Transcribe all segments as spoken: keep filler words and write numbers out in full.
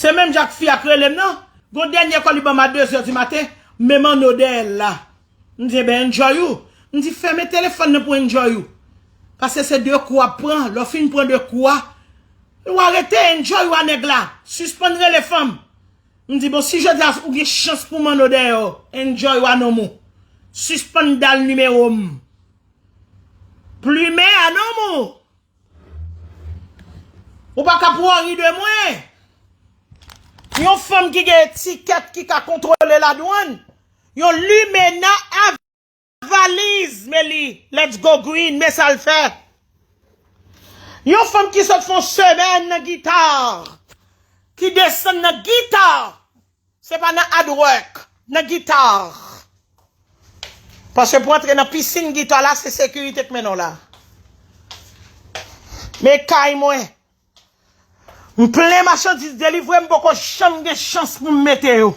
Se menm jan ak fi a k rele m nan. Gon dènye kòl li ban m a de zè di maten, men Manno dèyè l la. M di, "Enben, enjoy ou." M di, "Fèmen telefòn nan pou enjoy ou." Paske se de kou w ap pran. Lè w fin pran de kou a, ou arete, enjoy ou a nèg la. Sispann rele fanm. M di, "Bon, si jodi a ou gen chans pou Manno dèyè w, enjoy ou a nonm ou. Sispann dal nimewo m. Plimen a nonm ou." Ou pa ka pwori de mwen. Yon fanm ki gen etikèt, ki ka kontwole ladwann. Yon limena a valiz, men li, let's go green, men sa l fè. Yon fanm ki sot fè yon semèn nan gita, ki desann nan gita. Se pa nan hard work, nan gita. Paske pou antre nan pisin gita la, se sekirite k mennen w la. Men kay mwen. M plen machandiz, delivre m, poko janm gen chans pou m mete yo.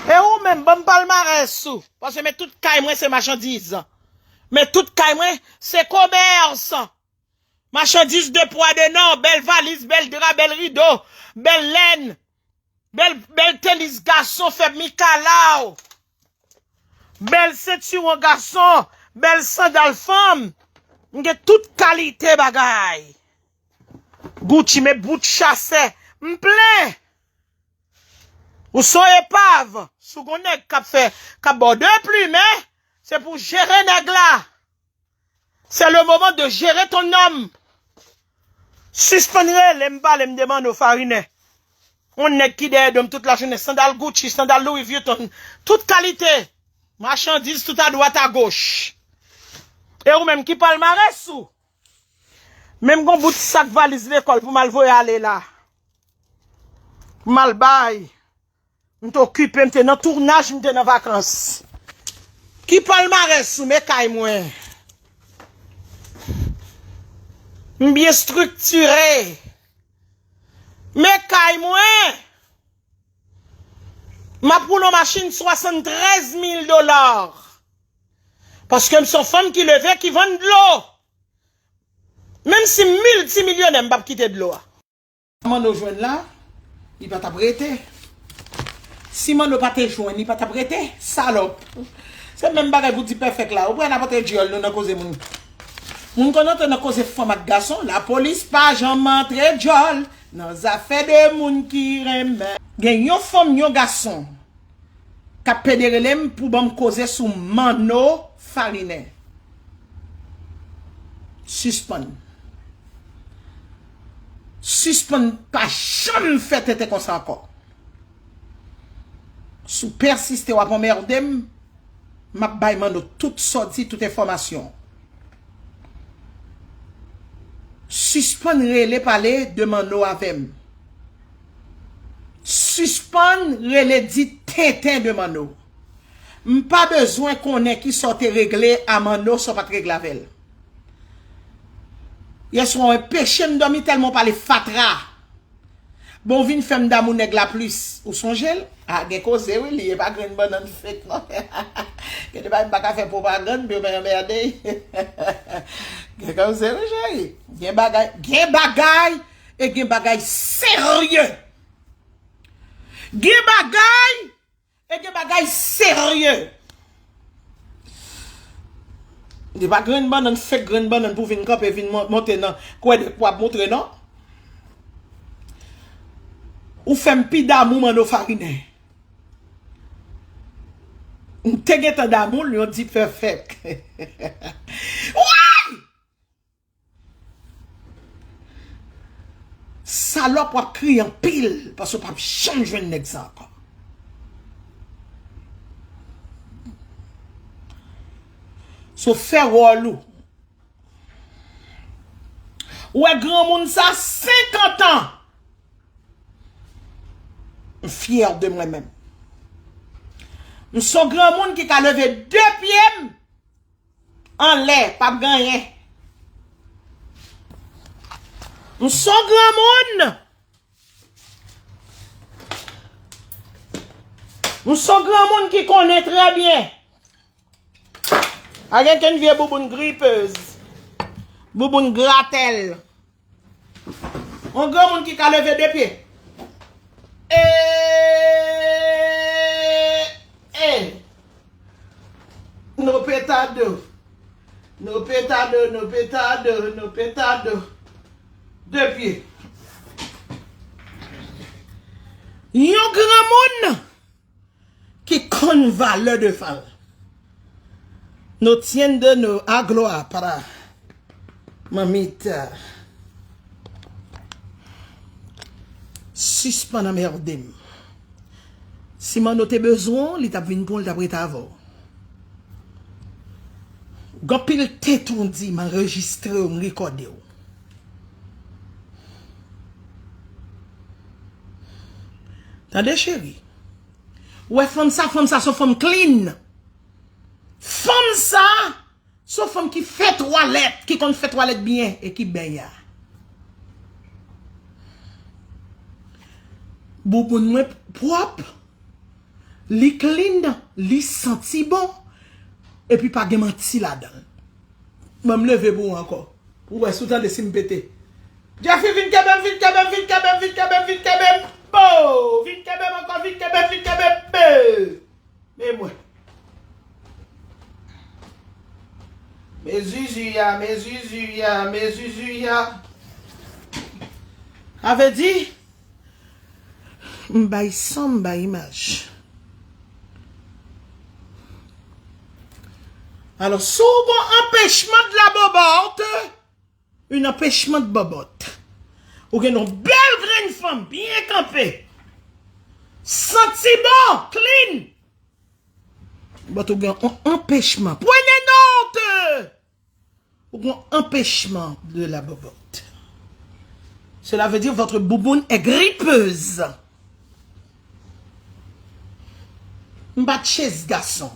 E ou menm, ban m palmarès ou. Paske men tout kay mwen se machandiz. Men tout kay mwen se komès. Machandiz de pwa de nò, bèl valiz, bèl dra, bèl rido, bèl lèn, bèl, bèl tenis gason, fèb mikalaw, bèl sentiwon gason, bèl sandal fanm. M gen tout kalite bagay. Gucci, men bout chasè. M plen. Ou se yon epav. Si w gon nèg k ap fè, k ap ba w de plimen, se pou w jere nèg la. C'est le moment de gérer ton homme. Sispann rele m, pale m de Manno Farinen. Yon nèg ki dèyè do m tout lajounen, sandal Gucci, sandal Louis Vuitton, tout kalite. Machandiz tout adwat agoch. E ou menm, ki palmarès ou? Menm gon bout sak valiz lekòl pou m al voye ale la. Pou m al bay. M te okipe, m te nan tounaj, m te nan vakans. Ki palmarès ou, men kay mwen? M byen estriktire. Men kay mwen. M ap woule yon machin swasanntrèz mil dola. Paske m se yon fanm ki leve, ki vann dlo. Menm si m miltimilyonè, m p ap kite dlo a. Manno jwenn la, li pa t ap rete. Si Manno pa te jwenn, li pa t ap rete. Salòp. Se menm bagay pou di pèfèk la. Ou pral antre djòl nou nan koze moun. Moun konn antre nan koze fanm ak gason. Lapolis pa janm antre djòl nan zafè de moun ki renmen. Gen yon fanm, yon gason k ap pede rele m pou ban m koze sou Manno Farinen. Sispann. Sispann pa janm fè tenten konsa ankò. Si w pèsiste, w ap anmède m, m ap bay Manno tout sa w di, tout enfòmasyon. Sispann rele pale de Manno avè m. Sispann rele di tenten de Manno. M pa bezwen konnen kisa w te regle a Manno, sa w pa t regle avè l. Yèswa w anpeche m dòmi tèlman w pale fatra. Bon, w vin fè m damou nèg la plis. Ou sonje l? A, gen koze wi, li e pa grenn bannann fake non. Gen de bagay m pa ka fè pwopagann, men yo mèdèy. Gen koze wi, cheri. Gen bagay, gen bagay, e gen bagay serye. Gen bagay, e gen bagay serye. Li pa grenn bannann, fake grenn bannann pou vin kanpe, vin mon- monte nan kwè de pou ap moutre non. Ou fè m pi damou Manno Farinen. M te gentan damou l, yon di pèfèk. Woy! Salòp, w ap kriye anpil, paske w p ap janm jwenn nèg sa ankò. So fè wòl ou. Ou wè granmoun sa, senkant an. M fyè de mwen menm. M se yon granmoun ki ka leve de pye m anlè, p ap gen anyen. M se yon granmoun. M se yon granmoun ki konnen trè byen. Pa gen kenn vye bouboun gripez. Bouboun gratèl. Yon granmoun ki ka leve de pye. E, e. No petado. No petado, no petado, no petado. De pye. Yon granmoun ki konn valè devan l. No tiene no a gloa para. Manmit, sispann anmède m. Si Manno te bezwen w, li t ap vin pran w, li t ap rete avè w. Gen anpil tenten w di, m anrejistre w, m rekòde w. Tande, cheri. Ou wè fanm sa, fanm sa se yon fanm clean. Fanm sa, se yon fanm ki fè twalèt, ki konn fè twalèt byen e ki bèy a. Bouboun mwen pwòp, li clean, li santi bon, epi pa gen manti ladan l. Ban m leve pou ou ankò. Ou wè, si w tande si m pete. Jeffy, vin kenbe m, vin kenbe m, vin kenbe m, vin kenbe m, vin kenbe m. Bo! Vin kenbe m ankò, vin kenbe m, vin kenbe m. Be! Men mwen. Men zuzu a, men zuzu a, men zuzu a. Sa vle di, m bay son, m bay imaj. Alò, si w gon anpèchman de la bobòt, un empêchement de bobòt. Ou gen yon bèl grenn fanm, byen kanpe. Santi bon, clean. But ou gen yon anpèchman. Prenez note! Ou gen yon anpèchman de la bobòt. Cela veut dire votre bouboune est gripeuse. M pa chase gason.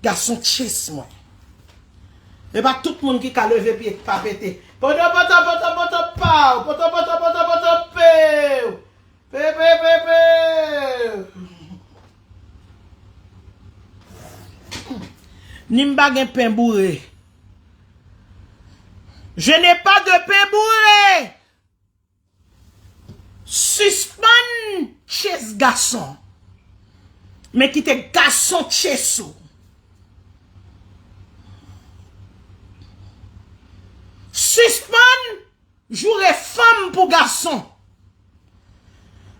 Gason chase mwen. E pa tout moun ki ka leve pye pa pete. Poto, poto, poto, poto, paw. Poto, poto, poto, poto, pew. Pe, pe, pe, pew. Ni m pa gen pen boure. Je n'ai pas de pain bourré. Sispann chase gason. Men kite gason chase ou. Sispann joure fanm pou gason.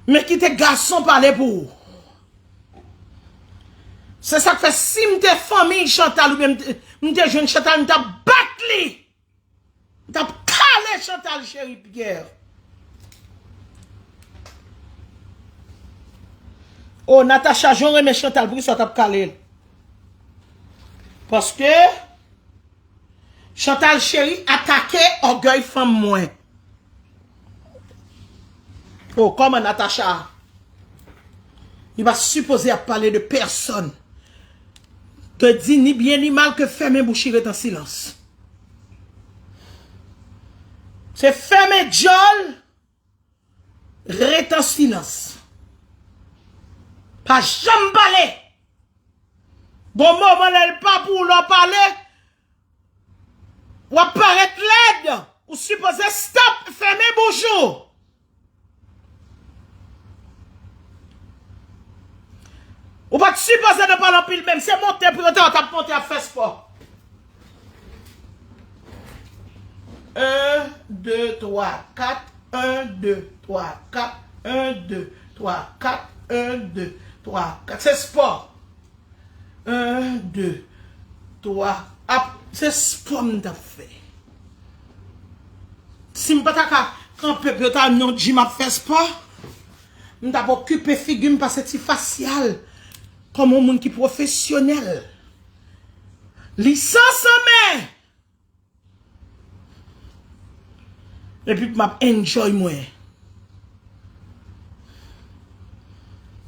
Men kite gason pale pou ou. Se sa k fè si m te fanmiy Chantal oubyen m te, m te jwenn Chantal, m t ap bat li. M t ap kale Chantal Cheri Pierre. O, Natacha, jan w renmen Chantal, poukisa w t ap kale l? Paske Chantal Cheri atake ògèy fanm mwen. O, kòman Natacha? Li pa sipoze ap pale de pèsòn. Te di ni byen ni mal ke fèmen bouch li, ret an silans. Se fèmen djòl, ret an silans. Pa janm pale. Gon moman lè l pa pou w lè w pale, w ap parèt lèd. Ou sipoze stop, fèmen bouch ou. Ou pa t sipoze nan pale anpil menm. Se monte pou yo ta, t ap monte ap fè spò. Un, deux, trois, quatre. Un, deux, trois, quatre. Un, deux, trois, quatre. Un, deux, trois, quatre. Se spò. Un, deux, trois. Ap, se spò m t ap fè. Si m pa ta ka kanpe pou yo ta nan yon gym ap fè spò, m t ap okipe figi m, pase ti fasyal kòm yon moun ki pwofesyonèl. Lisans an men! Epi m ap enjoy mwen.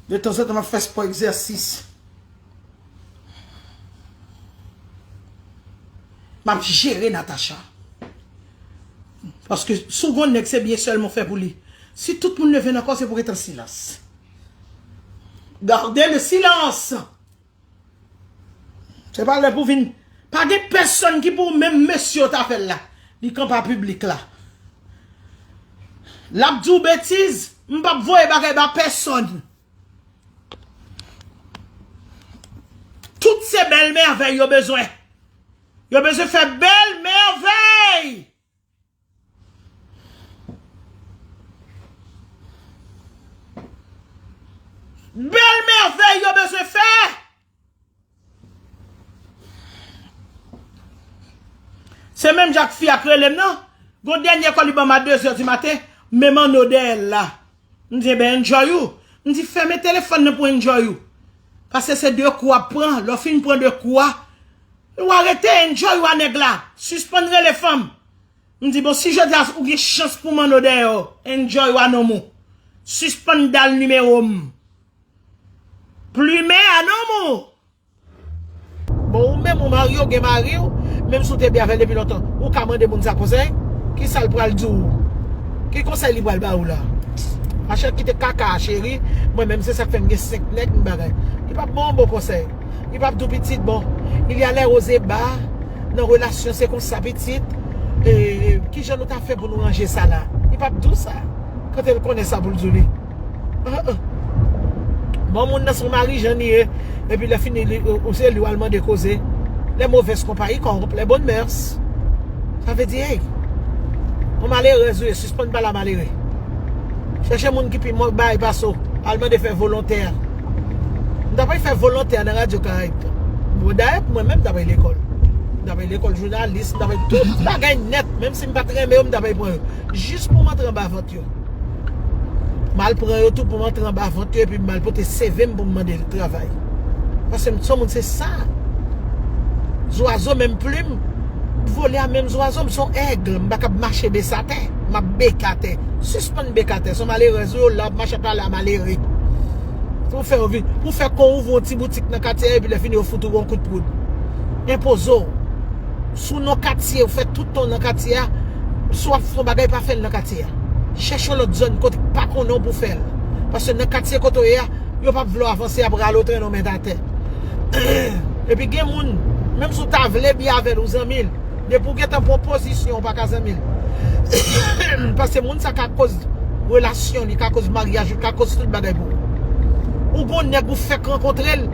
De tanzantan, m ap fè spò, egzèsis. M ap jere Natacha. Paske si w gon nèg, se byen sèlman w fè pou li. Si tout moun leve nan kò w, se pou w ret an silans. Gardez le silence. Se pa lè pou vin. Pa gen pèsonn ki pou menm mesye yo ta fè l la. Li kanpe a piblik la. L ap di w betiz, M p ap voye bagay ba pèsonn. Tout se bèl mèvèy yo bezwen. Yo bezwen fè bèl mèvèy. Bèl mèvèy yo bezwen fè. Se menm jan ak fi a k rele m nan. Gon dènye kòl li ban m a de zè di maten, menm anno dèyè l la. M di, "Enben, enjoy ou." M di, "Fèmen telefòn nan pou enjoy ou." Paske se de kou w ap pran, lè w fin pran de kou a, ou arete enjoy ou a nèg la. Sispann rele fanm. M di, "Bon, si jodi a ou gen chans pou m anno dèyè w, enjoy ou a nonm ou. Sispann dal nimewo m. Plimen a nonm ou." Bon, ou menm ou marye, ou gen mari w, menm si w te byen avè l depi lontan, ou ka mande moun sa konsèy? Ki sa l pral di w? Ki konsèy li pral ba ou la? Mache kite kaka a, cheri. Mwen menm, se sa k fè m gen senk nèg, m bagay. Li p ap ba w bon konsèy. Li p ap di w pitit, bon, il y a les hauts et bas nan relasyon, se konsa pitit. E, kijan nou ta fè pou nou ranje sa la? Li p ap di w sa. Kote l konnen sa pou l di w li? Ah, ah. Bon, moun nan se yon mari jan li ye. Epi lè fini, li, ou, ou se li w al mande koze. Les mauvaises compagnies corrompent les bonnes mœurs. Sa vle di, hey, yon malerèz ou ye, sispann pale a malere. Chèche moun ki pi mal bay pase w. Al mande fè volontè. M ta pral fè volontè nan Radyo Karayib. Bon, dayè, mwen menm, m ta pral lekòl. M ta pral lekòl jounalis, m ta pral tout bagay nèt. Menm si m pa t renmen yo, m ta pral pran yo. Jis pou m antre anba vant yo. M al pran yo tou pou m antre anba vant yo, epi m al pote C V m pou m mande travay. Paske m se yon moun, se sa. Zwazo menm plim, vole a menm zwazo, m se yon èg, m pa kab mache bese atè, m ap beke atè. Sispann beke atè, se yon malerèz ou yo la, w ap mache ap pale a malere. Pou fè yo vin, pou fè kon ouvri yon ti boutik nan katye a, epi lè fini yo fout ou yon kout poud. Enpoze w. Si w nan katye, ou fè tout tan w nan katye a, si w ap fè yon bagay, pa fè l nan katye a. Chèche yon lòt zòn kote k pa konnen w pou fè l. Paske nan katye kote w ye a, yo p ap vle w avanse, y ap rale w, trennen w met atè. Epi gen moun, menm si w ta vle byen avè l, ou zanmi l, depi w gentan pran pozisyon, ou pa ka zanmi l. Paske moun sa ka koz relasyon li, ka koz maryaj, li ka koz tout bagay pou ou. Ou gon nèg ou fèk rankontre l,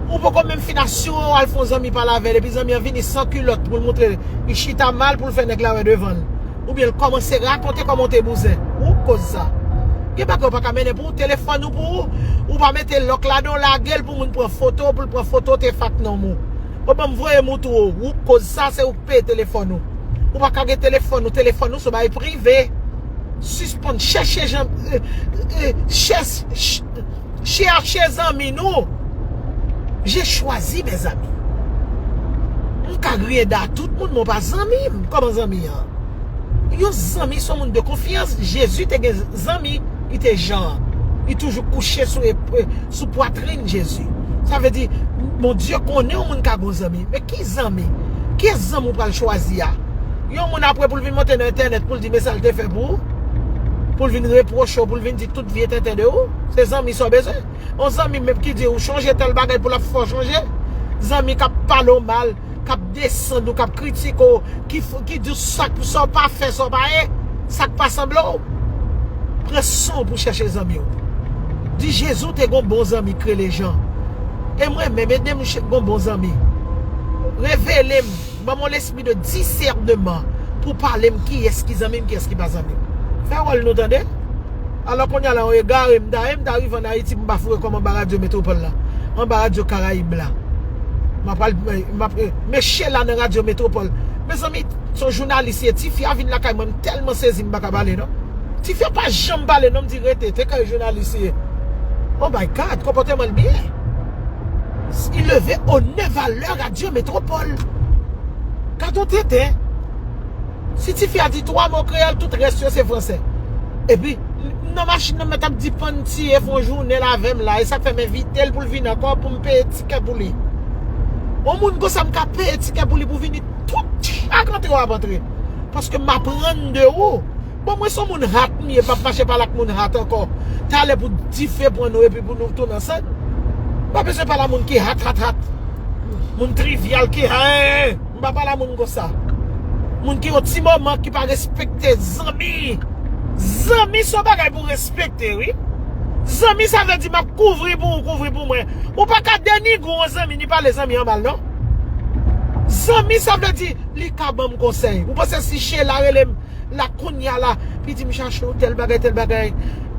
ou poko menm fin asire w al fè yon zanmi pale avè l, epi zanmi an vini san kilòt pou l montre li chita mal pou l fè nèg la wè devan l. Oubyen l kòmanse rakonte kòman w te bouzen. Ou k koz sa. Gen bagay ou pa ka mennen pou ou, telefòn ou pou ou, ou pa mete lòk ladan w, lage l pou moun pran foto, pou l pran foto, te fak nonm ou. Ou ban m voye m ou tou, ou k koz sa, se ou k peye telefòn ou. Ou pa ka gen telefòn ou, telefòn ou se yon bagay prive. Sispann chèche jan, eh, eh, chèche, ch-, chèche zanmi nou. J'ai choisi mes amis. M ka griyen da tout moun, men w pa zanmi m kòman zanmi an. Yon zanmi se yon moun de konfyans. Jezi te gen zanmi, li te Jan. Li toujou kouche sou, sou pwatrin Jezi. Sa vle di, Bondye konnen yon moun ka gen zanmi. Men ki zanmi? Ki zanmi ou pral chwazi a? Yon moun apre pou l vin monte nan entènèt pou l di men sa l te fè pou ou? Pou l vin repwoche w, pou l vin di tout vye tenten de ou? Se zanmi sa w bezwen? Yon zanmi menm ki di ou chonje tèl bagay pou l ap fè w chonje? Zanmi k ap pale w mal, k ap desann ou, k ap kritike w, ki, ki di w sa k, sa w pa fè, sa w pa ye, sa k pa sanble w. Pran san w pou chèche zanmi w. Di Jezi w te gon bon zanmi k rele Jan. E mwen menm, ede m ch-, gon bon zanmi. Revele m, ban m yon lespri de disèneman pou pale m kiyès ki zanmi m, kiyès ki pa zanmi m. Fè wòl nou tande. Alò kounye a la, yon egare m ta ye, m ta rive ann Ayiti, m pa foure kò m anba Radyo Metropole la, anba Radyo Karayib la. M ap al, m ap, mesye la nan Radyo Metropole. Mezanmi, se yon jounalis ye, tifi a vin lakay mwen, m tèlman sezi, m pa ka pale non. Tifi a pa janm pale non, m di rete, te kay jounalis ye. Oh my God, konpòteman l byen. Il leve honneur valeur Radyo Metropole. Gad yon tenten. Si tifi a di twa mo kreyòl, tout rès yo se fransè. Epi, nan machin nan, mèt ap di pann tiye fè yon jounen l avè m la, e sa k fè m envite l pou l vin ankò pou m peye tikè pou li. Yon moun konsa m ka peye tikè pou li pou vini tout chak antre w ap antre. Paske m aprann de ou. Bon, mwen se yon moun hat m ye, m p ap mache pale ak moun hat ankò. Talè pou dife pran nou epi pou nou tounen ansanm. M pa bezwen pale a moun ki hat, hat, hat. Moun trivyal ki, hey, m pa pale a moun konsa. Moun ki yon ti moman ki pa respekte zanmi. Zanmi se yon bagay pou respekte, wi. Zanmi, sa vle di m ap kouvri pou ou, kouvri pou mwen. Ou pa ka denigre yon zanmi, ni pale zanmi an mal, non. Zanmi, sa vle di, li ka ban m konsèy. Ou panse si Sheila rele m la kounye a la, li di m chache yon tèl bagay, tèl bagay,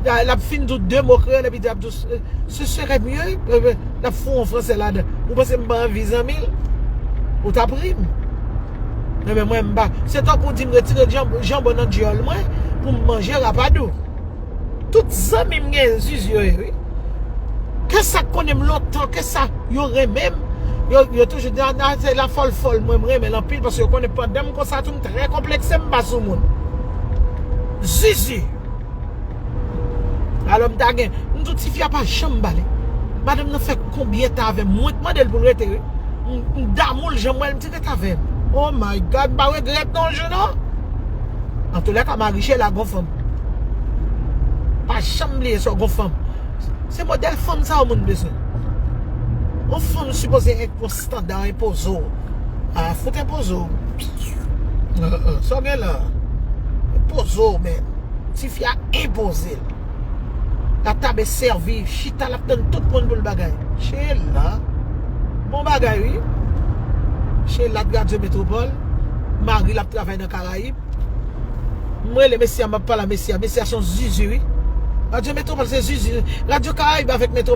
l ap fin di w de mo kreyòl, epi l ap di w, ce serait mieux, l ap fè yon franse ladan. Ou panse m pa anvi zanmi l? Ou t ap ri m. Enben, mwen, m pa. Se tankou w di m retire janbon nan dyòl mwen pou m manje rapadou. Tout zanmi m gen zizi yo ye, wi. Ke sa k konnen m lontan, ke sa yo renmen m, yo, yo toujou di, "Ah, se la fòl fòl, mwen, m renmen l anpil," paske yo konnen pandan m konsa tou, m trè konplekse, m pa sou moun. Zizi. Alò, m ta gen, m di w, tifi a pa janm pale. Madanm nan fè konbyen tan avè m, mwen k mande l pou l rete, wi. M, m damou l, jan m wè l, m di, "Rete avè m." Oh my God, m pa regrèt non, jou non. Antoulèka, mari Sheila gon fanm. Pa janm bliye sa, gon fanm. Se modèl fanm sa yo moun bezwen. Yon fanm sipoze gen yon estanda enpoze w. A, fout enpoze w. Sa w gen la? Enpoze w, men. Tifi a enpoze l. La tab e sèvi, chita, l ap tann tout moun pou l bagay. Sheila. Bon bagay, wi. Sheila t Radyo Metropole. Mari l ap travay nan Karayib. M rele mesye a, m ap pale a mesye a. Mesye a se yon zizi, wi. Radyo Metropole se zizi. Radyo Karayib avèk Metropole.